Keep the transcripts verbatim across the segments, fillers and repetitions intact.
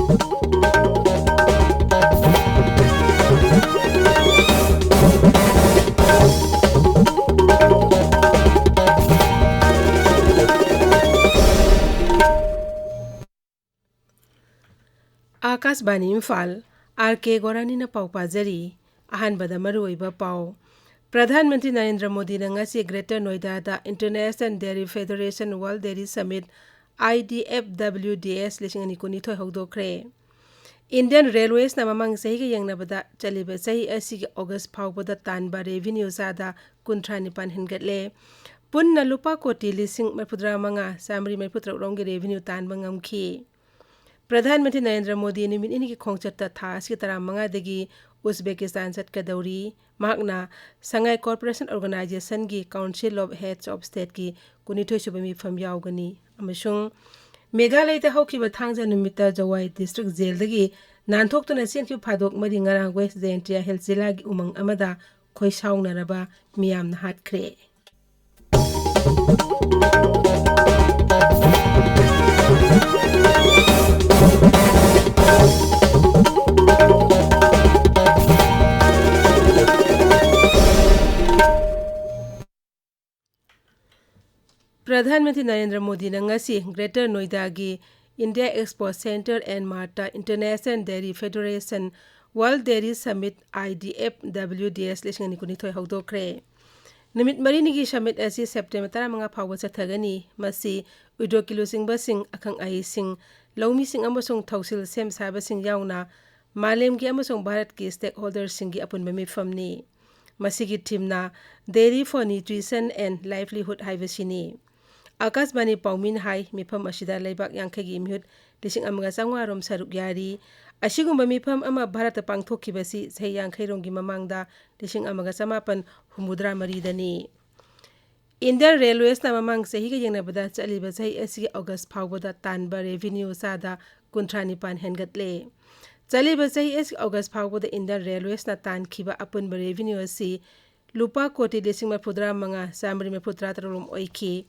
ꯑꯥꯀꯥꯁꯕꯥꯅꯤ Imphal, R ꯀꯦ ꯒꯣꯔꯥꯅꯤꯅ ꯄꯥꯎ ꯄꯥꯖꯔꯤ꯫ ꯑꯍꯥꯟꯕꯗ ꯃꯔꯨꯑꯣꯏꯕ ꯄꯥꯎ꯫ ꯄ꯭ꯔꯙꯥꯟ ꯃꯟꯇ꯭ꯔꯤ ꯅꯔꯦꯟꯗ꯭ꯔ ꯃꯣꯗꯤꯅ ꯉꯁꯤ Greater ꯅꯣꯏꯗꯥꯗ International Dairy Federation World Dairy Summit, I D F W D S ꯂꯤꯁꯤꯡ ꯑꯅꯤ ꯀꯨꯟꯅꯤꯊꯣꯏ ꯍꯧꯗꯣꯛꯈ꯭ꯔꯦ꯫ ꯏꯟꯗꯤꯌꯟ ꯔꯦꯜꯋꯦꯁꯅ ꯃꯃꯥꯡ ꯆꯍꯤꯒ ꯌꯦꯡꯅꯕꯗ ꯆꯠꯂꯤꯕ ꯆꯍꯤ ꯑꯁꯤꯒꯤ ꯑꯣꯒꯁ ꯐꯥꯎꯕꯗ ꯇꯥꯟꯕ ꯔꯦꯚꯤꯅ꯭ꯌꯨ ꯆꯥꯗ ꯀꯨꯟꯊ꯭ꯔꯥ ꯅꯤꯄꯥꯟ ꯍꯦꯟꯒꯠꯂꯦ꯫ ꯄꯨꯟꯅ ꯂꯨꯄꯥ ꯀꯣꯇꯤ ꯂꯤꯁꯤꯡ ꯃꯔꯤꯐꯨꯇꯔꯥ ꯃꯉꯥ, ꯆꯥꯃꯔꯤ ꯃꯔꯤꯐꯨꯇꯔꯨꯛ ꯔꯣꯝꯒꯤ ꯔꯦꯚꯤꯅ꯭ꯌꯨ ꯇꯥꯟꯕ ꯉꯝꯈꯤ꯫ ꯄ꯭ꯔꯙꯥꯟ ꯃꯟꯇ꯭ꯔꯤ ꯅꯔꯦꯟꯗ꯭ꯔ ꯃꯣꯗꯤ ꯅꯨꯃꯤꯠ ꯅꯤꯅꯤꯒꯤ ꯈꯣꯡꯆꯠꯇ ꯊꯥ ꯑꯁꯤꯒꯤ ꯇꯔꯥꯃꯉꯥꯗꯒꯤ ꯎꯖꯕꯦꯀꯤꯁꯇꯥꯟ ꯆꯠꯀꯗꯧꯔꯤ꯫ ꯃꯍꯥꯛꯅ Shanghai Cooperation Organizationꯒꯤ Council of Heads of Stateꯀꯤ ꯀꯨꯟꯅꯤꯊꯣꯏ ꯁꯨꯕ ꯃꯤꯐꯝ ꯌꯥꯎꯒꯅꯤ꯫ ꯑꯃꯁꯨꯡ ꯃꯦꯘꯥꯂꯌꯗ ꯍꯧꯈꯤꯕ ꯊꯥꯡꯖ ꯅꯨꯃꯤꯠꯇ ꯖꯋꯥꯏ ꯗꯤꯁꯇ꯭ꯔꯤꯛ ꯖꯦꯜꯗꯒꯤ ꯅꯥꯟꯊꯣꯛꯇꯨꯅ ꯆꯦꯟꯈꯤꯕ ꯐꯥꯗꯣꯛ ꯃꯔꯤ ꯉꯔꯥꯡ ꯋꯦꯁ ꯖꯌꯦꯟꯇꯤꯌꯥ ꯍꯤꯜꯁ ꯖꯤꯂꯥꯒꯤ ꯎꯃꯪ ꯑꯃꯗ ꯈꯣꯏꯁꯥꯎꯅꯔꯕ ꯃꯤꯌꯥꯝꯅ ꯍꯥꯠꯈ꯭ꯔꯦ꯫ ꯄ꯭ꯔꯙꯥꯟ ꯃꯟꯇ꯭ꯔꯤ ꯅꯔꯦꯟꯗ꯭ꯔ ꯃꯣꯗꯤꯅ ꯉꯁꯤ ꯒ꯭ꯔꯦꯇꯔ ꯅꯣꯏꯗꯥꯒꯤ India Expo Centre and Martꯇ International Dairy Federation World Dairy Summit, I D F W D S ꯂꯤꯁꯤꯡ ꯑꯅꯤ ꯀꯨꯟꯅꯤꯊꯣꯏ ꯍꯧꯗꯣꯛꯈ꯭ꯔꯦ꯫ ꯅꯨꯃꯤꯠ ꯃꯔꯤꯅꯤꯒꯤ summit ꯑꯁꯤ ꯁꯦꯞꯇꯦꯝꯕꯔ ꯇꯔꯥꯃꯉꯥ ꯐꯥꯎꯕ ꯆꯠꯊꯒꯅꯤ꯫ ꯃꯁꯤ ꯎꯗ꯭ꯌꯣꯒꯀꯤ ꯂꯨꯆꯤꯡꯕꯁꯤꯡ, ꯑꯈꯪ ꯑꯍꯩꯁꯤꯡ, ꯂꯧꯃꯤꯁꯤꯡ ꯑꯃꯁꯨꯡ ꯊꯧꯁꯤꯜ ꯁꯦꯝ ꯁꯥꯕꯁꯤꯡ ꯌꯥꯎꯅ ꯃꯥꯂꯦꯝꯒꯤ ꯑꯃꯁꯨꯡ ꯚꯥꯔꯠꯀꯤ stakeholderꯁꯤꯡꯒꯤ ꯑꯄꯨꯟꯕ ꯃꯤꯐꯝꯅꯤ꯫ ꯃꯁꯤꯒꯤ themeꯅ Dairy for Nutrition and Livelihood ꯍꯥꯏꯕꯁꯤꯅꯤ꯫ ꯑꯥꯀꯥꯁꯕꯥꯅꯤ ꯄꯥꯎꯃꯤꯅ ꯍꯥꯏ, ꯃꯤꯐꯝ ꯑꯁꯤꯗ ꯂꯩꯕꯥꯛ ꯌꯥꯡꯈꯩꯒꯤ ꯃꯤꯍꯨꯠ ꯂꯤꯁꯤꯡ ꯑꯃꯒ ꯆꯥꯝꯃꯉꯥ ꯔꯣꯝ ꯁꯔꯨꯛ ꯌꯥꯔꯤ꯫ ꯑꯁꯤꯒꯨꯝꯕ ꯃꯤꯐꯝ ꯑꯃ ꯚꯥꯔꯠꯇ ꯄꯥꯡꯊꯣꯛꯈꯤꯕꯁꯤ ꯆꯍꯤ ꯌꯥꯡꯈꯩ ꯔꯣꯝꯒꯤ ꯃꯃꯥꯡꯗ ꯂꯤꯁꯤꯡ ꯑꯃꯒ ꯆꯃꯥꯄꯟ ꯍꯨꯝꯐꯨꯇꯔꯥ ꯃꯔꯤꯗꯅꯤ꯫ Indian Railwaysꯅ ꯃꯃꯥꯡ ꯆꯍꯤꯒ ꯌꯦꯡꯅꯕꯗ ꯆꯠꯂꯤꯕ ꯆꯍꯤ ꯑꯁꯤꯒꯤ ꯑꯣꯒꯁ ꯐꯥꯎꯕꯗ ꯇꯥꯟꯕ revenue ꯆꯥꯗ ꯀꯨꯟꯊ꯭ꯔꯥ ꯅꯤꯄꯥꯟ ꯍꯦꯟꯒꯠꯂꯦ꯫ ꯆꯠꯂꯤꯕ ꯆꯍꯤ ꯑꯁꯤꯒꯤ ꯑꯣꯒꯁ ꯐꯥꯎꯕꯗ Indian Railwaysꯅ ꯇꯥꯟꯈꯤꯕ ꯑꯄꯨꯟꯕ revenue ꯑꯁꯤ ꯂꯨꯄꯥ ꯀꯣꯇꯤ ꯂꯤꯁꯤꯡ ꯃꯔꯤꯐꯨꯇꯔꯥ ꯃꯉꯥ, ꯆꯥꯃꯔꯤ ꯃꯔꯤꯐꯨꯇꯔꯥ ꯇꯔꯨꯛ ꯔꯣꯝ ꯑꯣꯏꯈꯤ꯫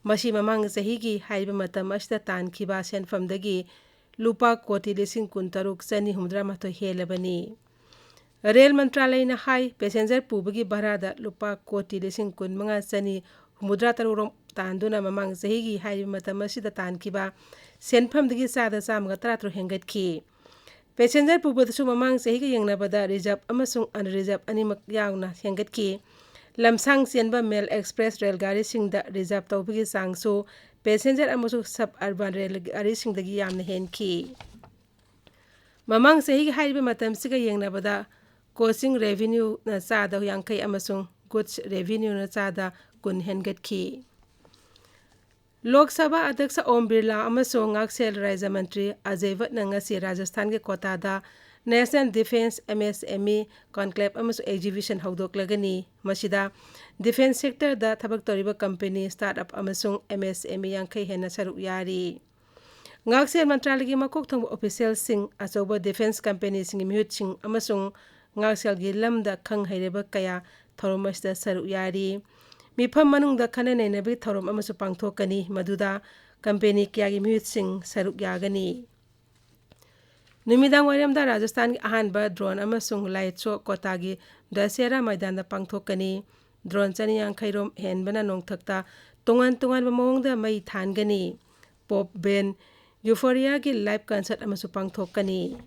ꯃꯁꯤ ꯃꯃꯥꯡ ꯆꯍꯤꯒꯤ ꯍꯥꯏꯔꯤꯕ ꯃꯇꯝ ꯑꯁꯤꯗ ꯇꯥꯟꯈꯤꯕ ꯁꯦꯟꯐꯝꯗꯒꯤ ꯂꯨꯄꯥ ꯀꯣꯇꯤ ꯂꯤꯁꯤꯡ ꯀꯨꯟꯇꯔꯨꯛ ꯆꯅꯤ ꯍꯨꯝꯐꯨꯇꯔꯥꯃꯥꯊꯣꯏ ꯍꯦꯜꯂꯕꯅꯤ꯫ ꯔꯦꯜ ꯃꯟꯇ꯭ꯔꯥꯂꯌꯅ ꯍꯥꯏ, ꯄꯦꯁꯦꯟꯖꯔ ꯄꯨꯕꯒꯤ ꯚꯔꯥꯗ ꯂꯨꯄꯥ ꯀꯣꯇꯤ ꯂꯤꯁꯤꯡ ꯀꯨꯟꯃꯉꯥ ꯆꯅꯤ ꯍꯨꯝꯐꯨꯇꯔꯥ ꯇꯔꯨꯛ ꯔꯣꯝ ꯇꯥꯟꯗꯨꯅ ꯃꯃꯥꯡ ꯆꯍꯤꯒꯤ ꯍꯥꯏꯔꯤꯕ ꯃꯇꯝ ꯑꯁꯤꯗ ꯇꯥꯟꯈꯤꯕ ꯁꯦꯟꯐꯝꯗꯒꯤ ꯆꯥꯗ ꯆꯥꯝꯃꯒ ꯇꯔꯥꯇꯔꯨꯛ ꯍꯦꯟꯒꯠꯈꯤ꯫ ꯄꯦꯁꯦꯟꯖꯔ ꯄꯨꯕꯗꯁꯨ ꯃꯃꯥꯡ ꯆꯍꯤꯒ ꯌꯦꯡꯅꯕꯗ ꯔꯤꯖꯥꯔꯚ ꯑꯃꯁꯨꯡ ꯑꯟꯔꯤꯖꯥꯔꯚ ꯑꯅꯤꯃꯛ ꯌꯥꯎꯅ ꯍꯦꯟꯒꯠꯈꯤ꯫ ꯂꯝꯁꯥꯡ ꯆꯦꯟꯕ ꯃꯦꯜ ꯑꯦꯛꯁꯄ꯭ꯔꯦꯁ ꯔꯦꯜ ꯒꯥꯔꯤꯁꯤꯡꯗ ꯔꯤꯖꯥꯔꯚ ꯇꯧꯕꯒꯤ ꯆꯥꯡꯁꯨ ꯄꯦꯁꯦꯟꯖꯔ ꯑꯃꯁꯨꯡ ꯁꯕ ꯑꯔꯕꯥꯟ ꯔꯦꯜ ꯒꯥꯔꯤꯁꯤꯡꯗꯒꯤ ꯌꯥꯝꯅ ꯍꯦꯟꯈꯤ꯫ ꯃꯃꯥꯡ ꯆꯍꯤꯒꯤ ꯍꯥꯏꯔꯤꯕ ꯃꯇꯝꯁꯤꯒ ꯌꯦꯡꯅꯕꯗ ꯀꯣꯆꯤꯡ ꯔꯦꯚꯤꯅ꯭ꯌꯨꯅ ꯆꯥꯗ ꯌꯥꯡꯈꯩ ꯑꯃꯁꯨꯡ ꯒꯨꯗꯁ ꯔꯦꯚꯤꯅ꯭ꯌꯨꯅ ꯆꯥꯗ ꯀꯨꯟ ꯍꯦꯟꯒꯠꯈꯤ꯫ ꯂꯣꯛ ꯁꯚꯥ ꯑꯗ꯭ꯌꯛꯁ ꯑꯣꯝ ꯕꯤꯔꯂꯥ ꯑꯃꯁꯨꯡ ꯉꯥꯛꯁꯦꯜ ꯔꯥꯖ꯭ꯌ ꯃꯟꯇ꯭ꯔꯤ ꯑꯖꯌ ꯚꯠꯅ ꯉꯁꯤ ꯔꯥꯖꯁꯊꯥꯟꯒꯤ ꯀꯣꯇꯥꯗ National Defence M S M E Conclave ꯑꯃꯁꯨꯡ Exhibition ꯍꯧꯗꯣꯛꯂꯒꯅꯤ꯫ ꯃꯁꯤꯗ ꯗꯤꯐꯦꯟꯁ ꯁꯦꯛꯇꯔꯗ ꯊꯕꯛ ꯇꯧꯔꯤꯕ ꯀꯝꯄꯦꯅꯤ, ꯁ꯭ꯇꯥꯔꯠ ꯑꯞ ꯑꯃꯁꯨꯡ M S M E ꯌꯥꯡꯈꯩ ꯍꯦꯟꯅ ꯁꯔꯨꯛ ꯌꯥꯔꯤ꯫ ꯉꯥꯛꯁꯦꯜ ꯃꯟꯇ꯭ꯔꯥꯂꯌꯒꯤ ꯃꯀꯣꯛ ꯊꯣꯡꯕ ꯑꯣꯐꯤꯁꯤꯌꯦꯜꯁꯤꯡ, ꯑꯆꯧꯕ ꯗꯤꯐꯦꯟꯁ ꯀꯝꯄꯦꯅꯤꯁꯤꯡꯒꯤ ꯃꯤꯍꯨꯠꯁꯤꯡ ꯑꯃꯁꯨꯡ ꯉꯥꯛꯁꯦꯜꯒꯤ ꯂꯝꯗ ꯈꯪ ꯍꯩꯔꯕ ꯀꯌꯥ ꯊꯧꯔꯝ ꯑꯁꯤꯗ ꯁꯔꯨꯛ ꯌꯥꯔꯤ꯫ ꯃꯤꯐꯝ ꯃꯅꯨꯡꯗ ꯈꯟꯅ ꯅꯩꯅꯕꯒꯤ ꯊꯧꯔꯝ ꯑꯃꯁꯨ ꯄꯥꯡꯊꯣꯛꯀꯅꯤ, ꯃꯗꯨꯗ ꯀꯝꯄꯦꯅꯤ ꯀꯌꯥꯒꯤ ꯃꯤꯍꯨꯠꯁꯤꯡ ꯁꯔꯨꯛ ꯌꯥꯒꯅꯤ꯫ ꯅꯨꯃꯤꯗꯥꯡ ꯋꯥꯏꯔꯝꯗ ꯔꯥꯖꯁꯊꯥꯟꯒꯤ ꯑꯍꯥꯟꯕ ꯗ꯭ꯔꯣꯟ ꯑꯃꯁꯨꯡ ꯂꯥꯏꯠ ꯁꯣ ꯀꯣꯇꯥꯒꯤ ꯗꯁꯦꯔꯥ ꯃꯩꯗꯥꯟꯗ ꯄꯥꯡꯊꯣꯛꯀꯅꯤ꯫ ꯗ꯭ꯔꯣꯟ ꯆꯅꯤ ꯌꯥꯡꯈꯩ ꯔꯣꯝ ꯍꯦꯟꯕꯅ ꯅꯣꯡꯊꯛꯇ ꯇꯣꯉꯥꯟ ꯇꯣꯉꯥꯟꯕ ꯃꯑꯣꯡꯗ ꯃꯩ ꯊꯥꯟꯒꯅꯤ꯫ ꯄꯣꯞ ꯕꯦꯟ ꯌꯨꯐꯣꯔꯤꯌꯥꯒꯤ ꯂꯥꯏꯚ ꯀꯟꯁꯔꯠ ꯑꯃꯁꯨ ꯄꯥꯡꯊꯣꯛꯀꯅꯤ꯫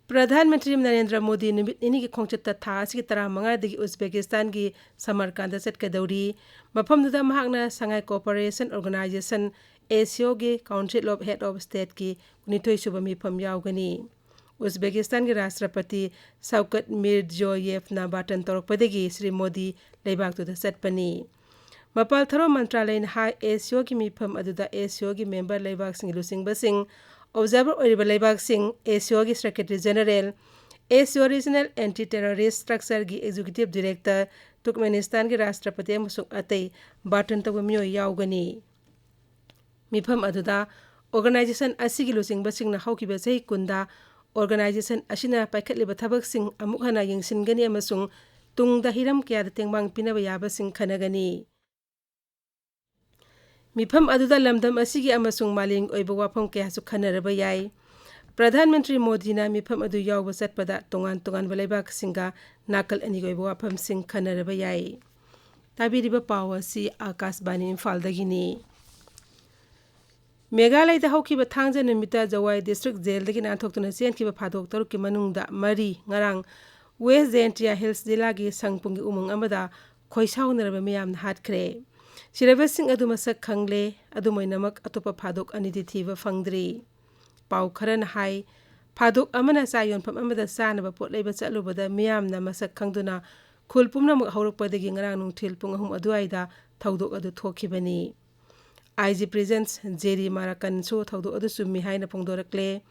ꯄ꯭ꯔꯙꯥꯟ ꯃꯟꯇ꯭ꯔꯤ ꯅꯔꯦꯟꯗ꯭ꯔ ꯃꯣꯗꯤ ꯅꯨꯃꯤꯠ ꯅꯤꯅꯤꯒꯤ ꯈꯣꯡꯆꯠꯇ ꯊꯥ ꯑꯁꯤꯒꯤ ꯇꯔꯥꯃꯉꯥꯗꯒꯤ ꯎꯖꯕꯦꯀꯤꯁꯇꯥꯟꯒꯤ ꯁꯃꯔꯀꯥꯟꯗ ꯆꯠꯀꯗꯧꯔꯤ꯫ ꯃꯐꯝꯗꯨꯗ ꯃꯍꯥꯛꯅ Shanghai Cooperation Organization, ACOꯒꯤ Council of Head of Stateꯀꯤ ꯀꯨꯟꯅꯤꯊꯣꯏ ꯁꯨꯕ ꯃꯤꯐꯝ ꯌꯥꯎꯒꯅꯤ꯫ ꯎꯖꯕꯦꯀꯤꯁꯇꯥꯟꯒꯤ ꯔꯥꯁꯇ꯭ꯔꯄꯇꯤ ꯁꯧꯀꯠ ꯃꯤꯔꯖꯤꯌꯣꯌꯦꯚꯅ ꯕꯥꯇꯟ ꯇꯧꯔꯛꯄꯗꯒꯤ ꯁ꯭ꯔꯤ ꯃꯣꯗꯤ ꯂꯩꯕꯥꯛꯇꯨꯗ ꯆꯠꯄꯅꯤ꯫ ꯃꯄꯥꯜ ꯊꯧꯔꯝ ꯃꯟꯇ꯭ꯔꯥꯂꯌꯅ ꯍꯥꯏ, ACOꯒꯤ ꯃꯤꯐꯝ ꯑꯗꯨꯗ ACOꯒꯤ ꯃꯦꯝꯕꯔ ꯂꯩꯕꯥꯛꯁꯤꯡꯒꯤ ꯂꯨꯆꯤꯡꯕꯁꯤꯡ, ꯑꯣꯕꯖꯥꯔꯚꯔ ꯑꯣꯏꯔꯤꯕ ꯂꯩꯕꯥꯛꯁꯤꯡ, ACOꯒꯤ Secretary General, ACO Regional Anti Terrorist Structureꯒꯤ Executive Director, ꯇꯨꯔꯀꯃꯦꯅꯤꯁꯇꯥꯟꯒꯤ ꯔꯥꯁꯇ꯭ꯔꯄꯇꯤ ꯑꯃꯁꯨꯡ ꯑꯇꯩ ꯕꯥꯇꯟ ꯇꯧꯕ ꯃꯤꯑꯣꯏ ꯌꯥꯎꯒꯅꯤ꯫ ꯃꯤꯐꯝ ꯑꯗꯨꯗ organization ꯑꯁꯤꯒꯤ ꯂꯨꯆꯤꯡꯕꯁꯤꯡꯅ ꯍꯧꯈꯤꯕ ꯆꯍꯤ ꯀꯨꯟꯗ organization ꯑꯁꯤꯅ ꯄꯥꯏꯈꯠꯂꯤꯕ ꯊꯕꯛꯁꯤꯡ ꯑꯃꯨꯛ ꯍꯟꯅ ꯌꯦꯡꯁꯤꯟꯒꯅꯤ ꯑꯃꯁꯨꯡ ꯇꯨꯡꯗ ꯍꯤꯔꯝ ꯀꯌꯥꯗ ꯇꯦꯡꯕꯥꯡ ꯄꯤꯅꯕ ꯌꯥꯕꯁꯤꯡ ꯈꯟꯅꯒꯅꯤ꯫ ꯃꯤꯐꯝ ꯑꯗꯨꯗ ꯂꯝꯗꯝ ꯑꯁꯤꯒꯤ ꯑꯃꯁꯨꯡ ꯃꯥꯂꯦꯝꯒꯤ ꯑꯣꯏꯕ ꯋꯥꯐꯝ ꯀꯌꯥꯁꯨ ꯈꯟꯅꯔꯕ ꯌꯥꯏ꯫ ꯄ꯭ꯔꯙꯥꯟ ꯃꯟꯇ꯭ꯔꯤ ꯃꯣꯗꯤꯅ ꯃꯤꯐꯝ ꯑꯗꯨ ꯌꯥꯎꯕ ꯆꯠꯄꯗ ꯇꯣꯉꯥꯟ ꯇꯣꯉꯥꯟꯕ ꯂꯩꯕꯥꯛꯁꯤꯡꯒ ꯅꯥꯀꯜ ꯑꯅꯤꯒꯤ ꯑꯣꯏꯕ ꯋꯥꯐꯝꯁꯤꯡ ꯈꯟꯅꯔꯕ ꯌꯥꯏ꯫ ꯇꯥꯕꯤꯔꯤꯕ ꯄꯥꯎ ꯑꯁꯤ ꯑꯥꯀꯥꯁꯕꯥꯅꯤ ꯏꯝꯐꯥꯜꯗꯒꯤꯅꯤ꯫ ꯃꯦꯘꯥꯂꯌꯗ ꯍꯧꯈꯤꯕ ꯊꯥꯡꯖ ꯅꯨꯃꯤꯠꯇ ꯖꯋꯥꯏ ꯗꯤꯁꯇ꯭ꯔꯤꯛ ꯖꯦꯜꯗꯒꯤ ꯅꯥꯟꯊꯣꯛꯇꯨꯅ ꯆꯦꯟꯈꯤꯕ ꯐꯥꯗꯣꯛ ꯇꯔꯨꯛꯀꯤ ꯃꯅꯨꯡꯗ ꯃꯔꯤ ꯉꯔꯥꯡ ꯋꯦꯁ ꯖꯌꯦꯟꯇꯤꯌꯥ ꯍꯤꯜꯁ ꯖꯤꯂꯥꯒꯤ ꯁꯪꯄꯨꯡꯒꯤ ꯎꯃꯪ ꯑꯃꯗ ꯈꯣꯏꯁꯥꯎꯅꯔꯕ ꯃꯤꯌꯥꯝꯅ ꯍꯥꯠꯈ꯭ꯔꯦ꯫ ꯁꯤꯔꯕꯁꯤꯡ ꯑꯗꯨ ꯃꯁꯛ ꯈꯪꯂꯦ, ꯑꯗꯨꯝ ꯑꯣꯏꯅꯃꯛ ꯑꯇꯣꯞꯄ ꯐꯥꯗꯣꯛ ꯑꯅꯤꯗꯤ ꯊꯤꯕ ꯐꯪꯗ꯭ꯔꯤ꯫ ꯄꯥꯎ ꯈꯔꯅ ꯍꯥꯏ, ꯐꯥꯗꯣꯛ ꯑꯃꯅ ꯆꯥ ꯌꯣꯟꯐꯝ ꯑꯃꯗ ꯆꯥꯅꯕ ꯄꯣꯠ ꯂꯩꯕ ꯆꯠꯂꯨꯕꯗ ꯃꯤꯌꯥꯝꯅ ꯃꯁꯛ ꯈꯪꯗꯨꯅ ꯈꯨꯜ ꯄꯨꯝꯅꯃꯛ ꯍꯧꯔꯛꯄꯗꯒꯤ ꯉꯔꯥꯡ ꯅꯨꯡꯊꯤꯜ ꯄꯨꯡ ꯑꯍꯨꯝ ꯑꯗꯨꯋꯥꯏꯗ ꯊꯧꯗꯣꯛ ꯑꯗꯨ ꯊꯣꯛꯈꯤꯕꯅꯤ꯫ ꯑꯥꯏ ꯖꯤ ꯄ꯭ꯔꯤꯖꯟꯁ ꯖꯦꯔꯤ ꯃꯥꯔꯥꯀꯟꯁꯨ ꯊꯧꯗꯣꯛ ꯑꯗꯨ ꯆꯨꯝꯃꯤ ꯍꯥꯏꯅ ꯐꯣꯡꯗꯣꯔꯛꯂꯦ꯫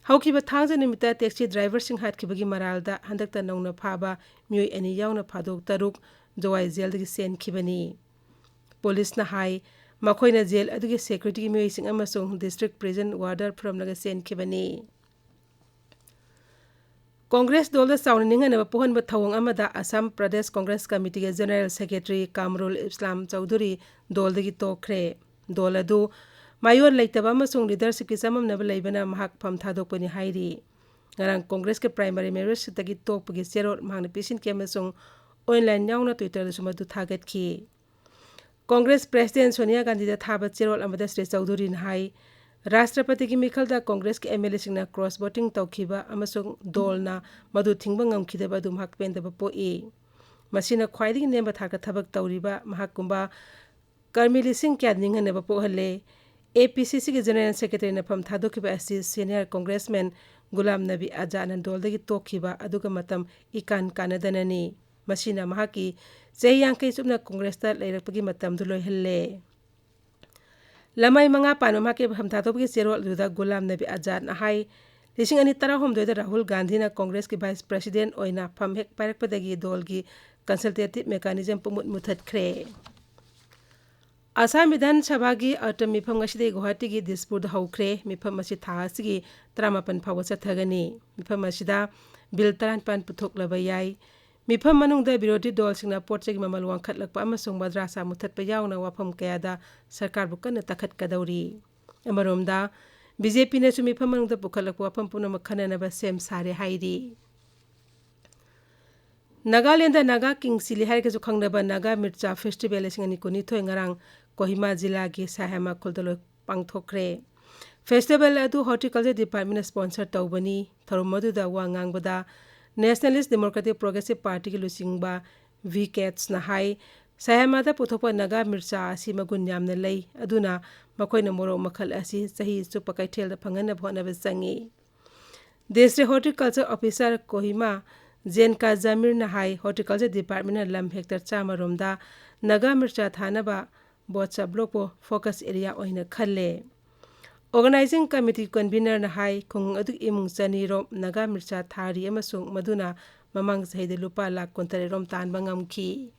ꯍꯧꯈꯤꯕ ꯊꯥꯡꯖ ꯅꯨꯃꯤꯠꯇ ꯇꯦꯛꯁꯤ ꯗ꯭ꯔꯥꯏꯚꯔꯁꯤꯡ ꯍꯥꯠꯈꯤꯕꯒꯤ ꯃꯔꯥꯜꯗ ꯍꯟꯗꯛꯇ ꯅꯧꯅ ꯐꯥꯕ ꯃꯤꯑꯣꯏ ꯑꯅꯤ ꯌꯥꯎꯅ ꯐꯥꯗꯣꯛ ꯇꯔꯨꯛ ꯖꯋꯥꯏ ꯖꯦꯜꯗꯒꯤ ꯆꯦꯟꯈꯤꯕꯅꯤ꯫ ꯄꯨꯂꯤꯁꯅ ꯍꯥꯏ, ꯃꯈꯣꯏꯅ ꯖꯦꯜ ꯑꯗꯨꯒꯤ ꯁꯦꯀ꯭ꯌꯨꯔꯤꯇꯤꯒꯤ ꯃꯤꯑꯣꯏꯁꯤꯡ ꯑꯃꯁꯨꯡ ꯗꯤꯁꯇ꯭ꯔꯤꯛ ꯄ꯭ꯔꯤꯖꯟ ꯋꯥꯔꯗꯔ ꯐꯨꯔꯝꯂꯒ ꯆꯦꯟꯈꯤꯕꯅꯤ꯫ ꯀꯣꯡꯒ꯭ꯔꯦꯁ ꯗꯣꯜꯗ ꯆꯥꯎꯅ ꯅꯤꯡꯍꯟꯅꯕ ꯄꯣꯛꯍꯟꯕ ꯊꯧꯑꯣꯡ ꯑꯃꯗ ꯑꯁꯥꯝ ꯄ꯭ꯔꯗꯦꯁ ꯀꯣꯡꯒ꯭ꯔꯦꯁ ꯀꯃꯤꯇꯤꯒꯤ ꯖꯦꯅꯔꯦꯜ ꯁꯦꯀ꯭ꯔꯦꯇꯔꯤ ꯀꯥꯃꯔꯨꯜ ꯏꯁꯂꯥꯝ ꯆꯧꯙꯨꯔꯤ ꯗꯣꯜꯗꯒꯤ ꯇꯣꯛꯈ꯭ꯔꯦ꯫ ꯗꯣꯜ ꯑꯗꯨ ꯃꯌꯣꯟ ꯂꯩꯇꯕ ꯑꯃꯁꯨꯡ ꯂꯤꯗꯔꯁꯤꯞꯀꯤ ꯆꯃꯝꯅꯕ ꯂꯩꯕꯅ ꯃꯍꯥꯛ ꯐꯝ ꯊꯥꯗꯣꯛꯄꯅꯤ ꯍꯥꯏꯔꯤ꯫ ꯉꯔꯥꯡ ꯀꯣꯡꯒ꯭ꯔꯦꯁꯀꯤ ꯄ꯭ꯔꯥꯏꯃꯥꯔꯤ ꯃꯦꯝꯕꯔꯁꯤꯞꯇꯒꯤ ꯇꯣꯛꯄꯒꯤ ꯆꯦꯔꯣꯜ ꯃꯍꯥꯛꯅ ꯄꯤꯁꯤꯟꯈꯤ ꯑꯃꯁꯨꯡ ꯑꯣꯟꯂꯥꯏꯟ ꯌꯥꯎꯅ ꯇ꯭ꯋꯤꯇꯔꯗꯁꯨ ꯃꯗꯨ ꯊꯥꯒꯠꯈꯤ꯫ ꯀꯣꯡꯒ꯭ꯔꯦꯁ ꯄ꯭ꯔꯦꯁꯤꯗꯦꯟ ꯁꯣꯅꯤꯌꯥ ꯒꯥꯟꯙꯤꯗ ꯊꯥꯕ ꯆꯦꯔꯣꯜ ꯑꯃꯗ ꯁ꯭ꯔꯤ ꯆꯧꯙꯨꯔꯤꯅ ꯍꯥꯏ, ꯔꯥꯁꯇ꯭ꯔꯄꯇꯤꯒꯤ ꯃꯤꯈꯜꯗ ꯀꯣꯡꯒ꯭ꯔꯦꯁꯀꯤ ꯑꯦꯝ ꯑꯦꯜ ꯑꯦꯁꯤꯡꯅ ꯀ꯭ꯔꯣꯁ ꯚꯣꯇꯤꯡ ꯇꯧꯈꯤꯕ ꯑꯃꯁꯨꯡ ꯗꯣꯜꯅ ꯃꯗꯨ ꯊꯤꯡꯕ ꯉꯝꯈꯤꯗꯕ ꯑꯗꯨ ꯃꯍꯥꯛ ꯄꯦꯟꯗꯕ ꯄꯣꯛꯏ꯫ ꯃꯁꯤꯅ ꯈ꯭ꯋꯥꯏꯗꯒꯤ ꯅꯦꯝꯕ ꯊꯥꯛꯇ ꯊꯕꯛ ꯇꯧꯔꯤꯕ ꯃꯍꯥꯛꯀꯨꯝꯕ ꯀꯔꯃꯤ ꯂꯤꯁꯤꯡ ꯀꯌꯥꯗ ꯅꯤꯡꯍꯟꯅꯕ ꯄꯣꯛꯍꯜꯂꯦ꯫ ꯑꯦ ꯄꯤ ꯁꯤ ꯁꯤꯒꯤ ꯖꯦꯅꯔꯦꯜ ꯁꯦꯀ꯭ꯔꯦꯇꯔꯤꯅ ꯐꯝ ꯊꯥꯗꯣꯛꯈꯤꯕ ꯑꯁꯤ ꯁꯦꯅꯤꯌꯔ ꯀꯣꯡꯒ꯭ꯔꯦꯁꯃꯦꯟ ꯒꯨꯂꯥꯝ ꯅꯕꯤ ꯑꯖꯥꯗꯅ ꯗꯣꯜꯗꯒꯤ ꯇꯣꯛꯈꯤꯕ ꯑꯗꯨꯒ ꯃꯇꯝ ꯏꯀꯥꯟ ꯀꯥꯟꯅꯗꯅꯅꯤ꯫ ꯃꯁꯤꯅ ꯃꯍꯥꯛꯀꯤ ꯆꯍꯤ ꯌꯥꯡꯈꯩ ꯆꯨꯞꯅ ꯀꯣꯡꯒ꯭ꯔꯦꯁꯇ ꯂꯩꯔꯛꯄꯒꯤ ꯃꯇꯝꯗꯨ ꯂꯣꯏꯍꯜꯂꯦ꯫ ꯂꯃꯥꯏ ꯃꯉꯥ ꯄꯥꯟꯕ ꯃꯍꯥꯛꯀꯤ ꯐꯝ ꯊꯥꯗꯣꯛꯄꯒꯤ ꯆꯦꯔꯣꯜ ꯑꯗꯨꯗ ꯒꯨꯂꯥꯝ ꯅꯕꯤ ꯑꯖꯥꯗꯅ ꯍꯥꯏ, ꯂꯤꯁꯤꯡ ꯑꯅꯤ ꯇꯔꯥꯍꯨꯝꯗꯣꯏꯗ ꯔꯥꯍꯨꯜ ꯒꯥꯟꯙꯤꯅ ꯀꯣꯡꯒ꯭ꯔꯦꯁꯀꯤ ꯚꯥꯏꯁ ꯄ꯭ꯔꯦꯁꯤꯗꯦꯟ ꯑꯣꯏꯅ ꯐꯝ ꯍꯦꯛ ꯄꯥꯏꯔꯛꯄꯗꯒꯤ ꯗꯣꯜꯒꯤ ꯀꯟꯁꯜꯇꯦꯇꯤꯚ ꯃꯦꯀꯥꯅꯤꯖꯝ ꯄꯨꯝꯃꯨꯠ ꯃꯨꯠꯊꯠꯈ꯭ꯔꯦ꯫ ꯑꯁꯥꯝ ꯕꯤꯙꯥꯟ ꯁꯚꯥꯒꯤ ꯑꯇꯝ ꯃꯤꯐꯝ ꯉꯁꯤꯗꯒꯤ ꯒꯨꯋꯥꯍꯥꯇꯤꯒꯤ ꯗꯤꯁꯄꯨꯔꯗ ꯍꯧꯈ꯭ꯔꯦ꯫ ꯃꯤꯐꯝ ꯑꯁꯤ ꯊꯥ ꯑꯁꯤꯒꯤ ꯇꯔꯥꯃꯥꯄꯟ ꯐꯥꯎꯕ ꯆꯠꯊꯒꯅꯤ꯫ ꯃꯤꯐꯝ ꯑꯁꯤꯗ ꯕꯤꯜ ꯇꯔꯥꯅꯤꯄꯥꯟ ꯄꯨꯊꯣꯛꯂꯕ ꯌꯥꯏ꯫ ꯃꯤꯐꯝ ꯃꯅꯨꯡꯗ ꯕꯤꯔꯣꯙꯤ ꯗꯣꯜꯁꯤꯡꯅ ꯄꯣꯠ ꯆꯩꯒꯤ ꯃꯃꯜ ꯋꯥꯡꯈꯠꯂꯛꯄ ꯑꯃꯁꯨꯡ ꯃꯗ꯭ꯔꯥꯁꯥ ꯃꯨꯊꯠꯄ ꯌꯥꯎꯅ ꯋꯥꯐꯝ ꯀꯌꯥꯗ ꯁꯔꯀꯥꯔꯕꯨ ꯀꯟꯅ ꯇꯛꯈꯠꯀꯗꯧꯔꯤ꯫ ꯑꯃꯔꯣꯝꯗ, ꯕꯤ ꯖꯦ ꯄꯤꯅꯁꯨ ꯃꯤꯐꯝ ꯃꯅꯨꯡꯗ ꯄꯨꯈꯠꯂꯛꯄ ꯋꯥꯐꯝ ꯄꯨꯝꯅꯃꯛ ꯈꯟꯅꯅꯕ ꯁꯦꯝ ꯁꯥꯔꯦ ꯍꯥꯏꯔꯤ꯫ ꯅꯥꯒꯥꯂꯦꯟꯗ ꯅꯥꯒꯥ ꯀꯤꯡ ꯆꯤꯂꯤ ꯍꯥꯏꯔꯒꯁꯨ ꯈꯪꯅꯕ ꯅꯥꯒꯥ ꯃꯤꯔꯆꯥ ꯐꯦꯁꯇꯤꯚꯦꯜ ꯂꯤꯁꯤꯡ ꯑꯅꯤ ꯀꯨꯟꯅꯤꯊꯣꯏ ꯉꯔꯥꯡ ꯀꯣꯍꯤꯃꯥ ꯖꯤꯂꯥꯒꯤ ꯁꯥꯍꯦꯃꯥ ꯈꯨꯜꯗ ꯂꯣꯏ ꯄꯥꯡꯊꯣꯛꯈ꯭ꯔꯦ꯫ ꯐꯦꯁꯇꯤꯚꯦꯜ ꯑꯗꯨ ꯍꯣꯔꯇꯤꯀꯜꯆꯔ ꯗꯤꯄꯥꯔꯠꯃꯦꯟꯅ ꯁ꯭ꯄꯣꯟꯁꯔ ꯇꯧꯕꯅꯤ꯫ ꯊꯧꯔꯝ ꯑꯗꯨꯗ ꯋꯥ ꯉꯥꯡꯕꯗ ꯅꯦꯁꯅꯦꯂꯤꯁ ꯗꯦꯃꯣꯀ꯭ꯔꯦꯇꯤꯛ ꯄ꯭ꯔꯣꯒ꯭ꯔꯦꯁꯤꯞ ꯄꯥꯔꯇꯤꯒꯤ ꯂꯨꯆꯤꯡꯕ ꯚꯤ ꯀꯦꯠꯁꯅ ꯍꯥꯏ, ꯁꯥꯍꯦꯃꯥꯗ ꯄꯨꯊꯣꯛꯄ ꯅꯥꯒꯥ ꯃꯤꯔꯆꯥ ꯑꯁꯤ ꯃꯒꯨꯟ ꯌꯥꯝꯅ ꯂꯩ, ꯑꯗꯨꯅ ꯃꯈꯣꯏꯅ ꯃꯣꯔꯣꯛ ꯃꯈꯜ ꯑꯁꯤ ꯆꯍꯤ ꯆꯨꯞꯄ ꯀꯩꯊꯦꯜꯗ ꯐꯪꯍꯟꯅꯕ ꯍꯣꯠꯅꯕ ꯆꯪꯏ꯫ ꯗꯤꯁꯇ꯭ꯔꯤꯛ ꯍꯣꯔꯇꯤꯀꯜꯆꯔ ꯑꯣꯐꯤꯁꯥꯔ ꯀꯣꯍꯤꯃꯥ ꯖꯦꯟꯀꯥ ꯖꯥꯃꯤꯔꯅ ꯍꯥꯏ, ꯍꯣꯔꯇꯤꯀꯜꯆꯔ ꯗꯤꯄꯥꯔꯠꯃꯦꯟꯅ ꯂꯝ ꯍꯦꯛꯇꯔ ꯆꯥꯝꯃ ꯔꯣꯝꯗ ꯅꯥꯒꯥ ꯃꯤꯔꯆꯥ ꯊꯥꯅꯕ ꯕꯣꯠꯁꯥ ꯕ꯭ꯂꯣꯛꯄꯨ ꯐꯣꯀꯁ ꯑꯦꯔꯤꯌꯥ ꯑꯣꯏꯅ ꯈꯜꯂꯦ꯫ ꯑꯣꯔꯒꯅꯥꯏꯖꯤꯡ ꯀꯃꯤꯇꯤ ꯀꯟꯚꯤꯅꯔꯅ ꯍꯥꯏ, ꯈꯨꯡꯒꯪ ꯑꯗꯨꯒꯤ ꯏꯃꯨꯡ ꯆꯅꯤ ꯔꯣꯝ ꯅꯥꯒꯥ ꯃꯤꯔꯆꯥ ꯊꯥꯔꯤ ꯑꯃꯁꯨꯡ ꯃꯗꯨꯅ ꯃꯃꯥꯡ ꯆꯍꯤꯗ ꯂꯨꯄꯥ ꯂꯥꯈ ꯀꯨꯟꯇꯔꯦꯠ ꯔꯣꯝ ꯇꯥꯟꯕ ꯉꯝꯈꯤ꯫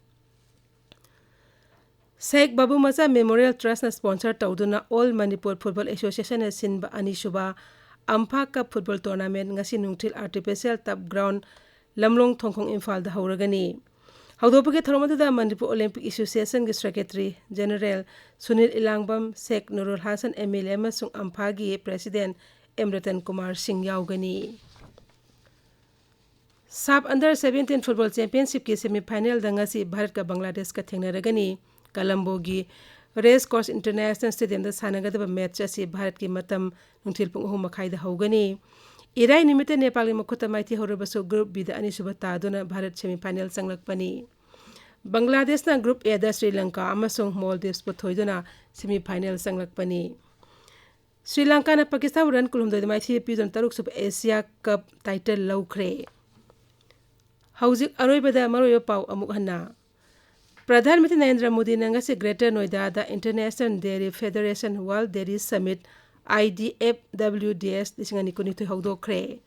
ꯁꯦꯈ ꯕꯥꯕꯨ ꯃꯆꯥ ꯃꯦꯃꯣꯔꯤꯌꯦꯜ ꯇ꯭ꯔꯁꯅ ꯁ꯭ꯄꯣꯟꯁꯔ ꯇꯧꯗꯨꯅ ꯑꯣꯜ ꯃꯅꯤꯄꯨꯔ ꯐꯨꯠꯕꯣꯜ ꯑꯦꯁꯣꯁꯤꯌꯦꯁꯟꯅ ꯁꯤꯟꯕ ꯑꯅꯤꯁꯨꯕ ꯑꯝꯐꯥ ꯀꯞ ꯐꯨꯠꯕꯣꯜ ꯇꯣꯔꯅꯥꯃꯦꯟ ꯉꯁꯤ ꯅꯨꯡꯊꯤꯜ ꯑꯥꯔꯇꯤꯐꯤꯁꯤꯌꯦꯜ ꯇꯞ ꯒ꯭ꯔꯥꯎꯟ, ꯂꯝꯂꯣꯡ ꯊꯣꯡꯈꯣꯡ, ꯏꯝꯐꯥꯜꯗ ꯍꯧꯔꯒꯅꯤ꯫ ꯍꯧꯗꯣꯛꯄꯒꯤ ꯊꯧꯔꯝ ꯑꯗꯨꯗ ꯃꯅꯤꯄꯨꯔ ꯑꯣꯂꯦꯝꯄꯤꯛ ꯑꯦꯁꯣꯁꯤꯌꯦꯁꯟꯒꯤ Secretary General Sunil Elangbam, Sheikh Nurul Hasan M L A ꯑꯃꯁꯨꯡ ꯑꯝꯐꯥꯒꯤ ꯄ꯭ꯔꯦꯁꯤꯗꯦꯟꯠ ꯑꯦꯝ ꯔꯇꯟ ꯀꯨꯃꯥꯔ ꯁꯤꯡ ꯌꯥꯎꯒꯅꯤ꯫ ꯁꯥꯐ ꯑꯟꯗꯔ ꯁꯚꯦꯟꯇꯤꯟ ꯐꯨꯠꯕꯣꯜ ꯆꯦꯝꯄꯤꯌꯟꯁꯤꯞꯀꯤ ꯁꯦꯃꯤꯐꯥꯏꯅꯦꯜꯗ ꯉꯁꯤ ꯚꯥꯔꯠꯀ ꯕꯪꯒ꯭ꯂꯥꯗꯦꯁꯀ ꯊꯦꯡꯅꯔꯒꯅꯤ꯫ ꯀꯂꯝꯕꯣꯒꯤ ꯔꯦꯁ ꯀꯣꯔꯁ ꯏꯟꯇꯔꯅꯦꯁꯅꯦꯜ ꯁ꯭ꯇꯦꯗꯤꯌꯝꯗ ꯁꯥꯟꯅꯒꯗꯕ ꯃꯦꯠꯆ ꯑꯁꯤ ꯚꯥꯔꯠꯀꯤ ꯃꯇꯝ ꯅꯨꯡꯊꯤꯜ ꯄꯨꯡ ꯑꯍꯨꯝ ꯃꯈꯥꯏꯗ ꯍꯧꯒꯅꯤ꯫ ꯏꯔꯥꯏ ꯅꯨꯃꯤꯠꯇ ꯅꯦꯄꯥꯜꯒꯤ ꯃꯈꯨꯠꯇ ꯃꯥꯏꯊꯤꯍꯧꯔꯕꯁꯨ, ꯒ꯭ꯔꯨꯞ ꯕꯤꯗ ꯑꯅꯤꯁꯨꯕ ꯇꯥꯗꯨꯅ ꯚꯥꯔꯠ ꯁꯦꯃꯤꯐꯥꯏꯅꯦꯜ ꯆꯪꯂꯛꯄꯅꯤ꯫ ꯕꯪꯒ꯭ꯂꯥꯗꯦꯁꯅ ꯒ꯭ꯔꯨꯞ ꯑꯦꯗ ꯁ꯭ꯔꯤ ꯂꯪꯀꯥ ꯑꯃꯁꯨꯡ ꯃꯣꯜꯗꯤꯚꯁꯄꯨ ꯊꯣꯏꯗꯨꯅ ꯁꯦꯃꯤꯐꯥꯏꯅꯦꯜ ꯆꯪꯂꯛꯄꯅꯤ꯫ ꯁ꯭ꯔꯤ ꯂꯪꯀꯥꯅ ꯄꯥꯀꯤꯁꯇꯥꯟꯕꯨ ꯔꯟ ꯀꯨꯟꯍꯨꯝꯗꯣꯏꯗ ꯃꯥꯏꯊꯤꯕ ꯄꯤꯗꯨꯅ ꯇꯔꯨꯛꯁꯨꯕ ꯑꯦꯁꯤꯌꯥ ꯀꯞ ꯇꯥꯏꯇꯜ ꯂꯧꯈ꯭ꯔꯦ꯫ ꯍꯧꯖꯤꯛ ꯑꯔꯣꯏꯕꯗ ꯃꯔꯨꯑꯣꯏꯕ ꯄꯥꯎ ꯑꯃꯨꯛ ꯍꯟꯅ꯫ ꯄ꯭ꯔꯙꯥꯟ ꯃꯟꯇ꯭ꯔꯤ ꯅꯔꯦꯟꯗ꯭ꯔ ꯃꯣꯗꯤꯅ ꯉꯁꯤ ꯒ꯭ꯔꯦꯇꯔ ꯅꯣꯏꯗꯥꯗ International Dairy Federation World Dairy Summit, I D F W D S ꯂꯤꯁꯤꯡ ꯑꯅꯤ ꯀꯨꯟꯅꯤꯊꯣꯏ ꯍꯧꯗꯣꯛꯈ꯭ꯔꯦ꯫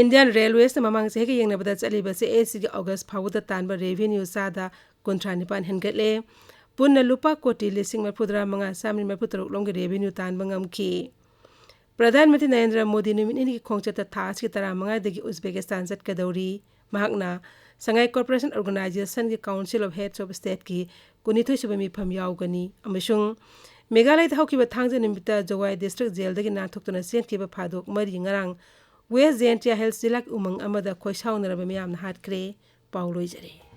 ꯏꯟꯗꯤꯌꯟ ꯔꯦꯜꯋꯦꯁꯅ ꯃꯃꯥꯡ ꯆꯍꯤꯒ ꯌꯦꯡꯅꯕꯗ ꯆꯠꯂꯤꯕ ꯆꯍꯤ ꯑꯁꯤꯒꯤ ꯑꯣꯒꯁ ꯐꯥꯎꯕꯗ ꯇꯥꯟꯕ ꯔꯦꯚꯤꯅ꯭ꯌꯨ ꯆꯥꯗ ꯀꯨꯟꯊ꯭ꯔꯥ ꯅꯤꯄꯥꯟ ꯍꯦꯟꯒꯠꯂꯦ꯫ ꯄꯨꯟꯅ ꯂꯨꯄꯥ ꯀꯣꯇꯤ ꯂꯤꯁꯤꯡ ꯃꯔꯤꯐꯨꯇꯔꯥ ꯃꯉꯥ ꯆꯥꯃꯔꯤ ꯃꯔꯤꯐꯨꯇꯔꯨꯛ ꯂꯣꯝꯒꯤ ꯔꯦꯚꯤꯅ꯭ꯌꯨ ꯇꯥꯟꯕ ꯉꯝꯈꯤ꯫ ꯄ꯭ꯔꯙꯥꯟ ꯃꯟꯇ꯭ꯔꯤ ꯅꯔꯦꯟꯗ꯭ꯔ ꯃꯣꯗꯤ ꯅꯨꯃꯤꯠ ꯅꯤꯅꯤꯒꯤ ꯈꯣꯡꯆꯠꯇ ꯊꯥ ꯑꯁꯤꯒꯤ ꯇꯔꯥꯃꯉꯥꯗꯒꯤ ꯎꯖꯕꯦꯀꯤꯁꯇꯥꯟ ꯆꯠꯀꯗꯧꯔꯤ꯫ ꯃꯍꯥꯛꯅ ꯁꯉꯥꯏ ꯀꯣꯔꯄꯣꯔꯦꯁꯟ ꯑꯣꯔꯒꯅꯥꯏꯖꯦꯁꯟꯒꯤ ꯀꯥꯎꯟꯁꯤꯜ ꯑꯣꯐ ꯍꯦꯗꯁ ꯑꯣꯐ ꯁ꯭ꯇꯦꯠꯀꯤ ꯀꯨꯟꯅꯤꯊꯣꯏꯁꯨꯕ ꯃꯤꯐꯝ ꯌꯥꯎꯒꯅꯤ ꯑꯃꯁꯨꯡ ꯃꯦꯘꯥꯂꯌꯗ ꯍꯧꯈꯤꯕ ꯊꯥꯡꯖ ꯅꯨꯃꯤꯠꯇ ꯖꯣꯋꯥꯏ ꯗꯤꯁꯇ꯭ꯔꯤꯛ ꯖꯦꯜꯗꯒꯤ ꯅꯥꯟꯊꯣꯛꯇꯨꯅ ꯆꯦꯟꯈꯤꯕ ꯐꯥꯗꯣꯛ ꯃꯔꯤ ꯉꯔꯥꯡ ꯋꯦꯁ ꯖꯌꯦꯟꯇꯤꯌꯥ ꯍꯤꯜꯁ ꯖꯤꯂꯥꯒꯤ ꯎꯃꯪ ꯑꯃꯗ ꯈꯣꯏꯁꯥꯎꯅꯔꯕ ꯃꯤꯌꯥꯝꯅ ꯍꯥꯠꯈ꯭ꯔꯦ꯫ ꯄꯥꯎ ꯂꯣꯏꯖꯔꯦ꯫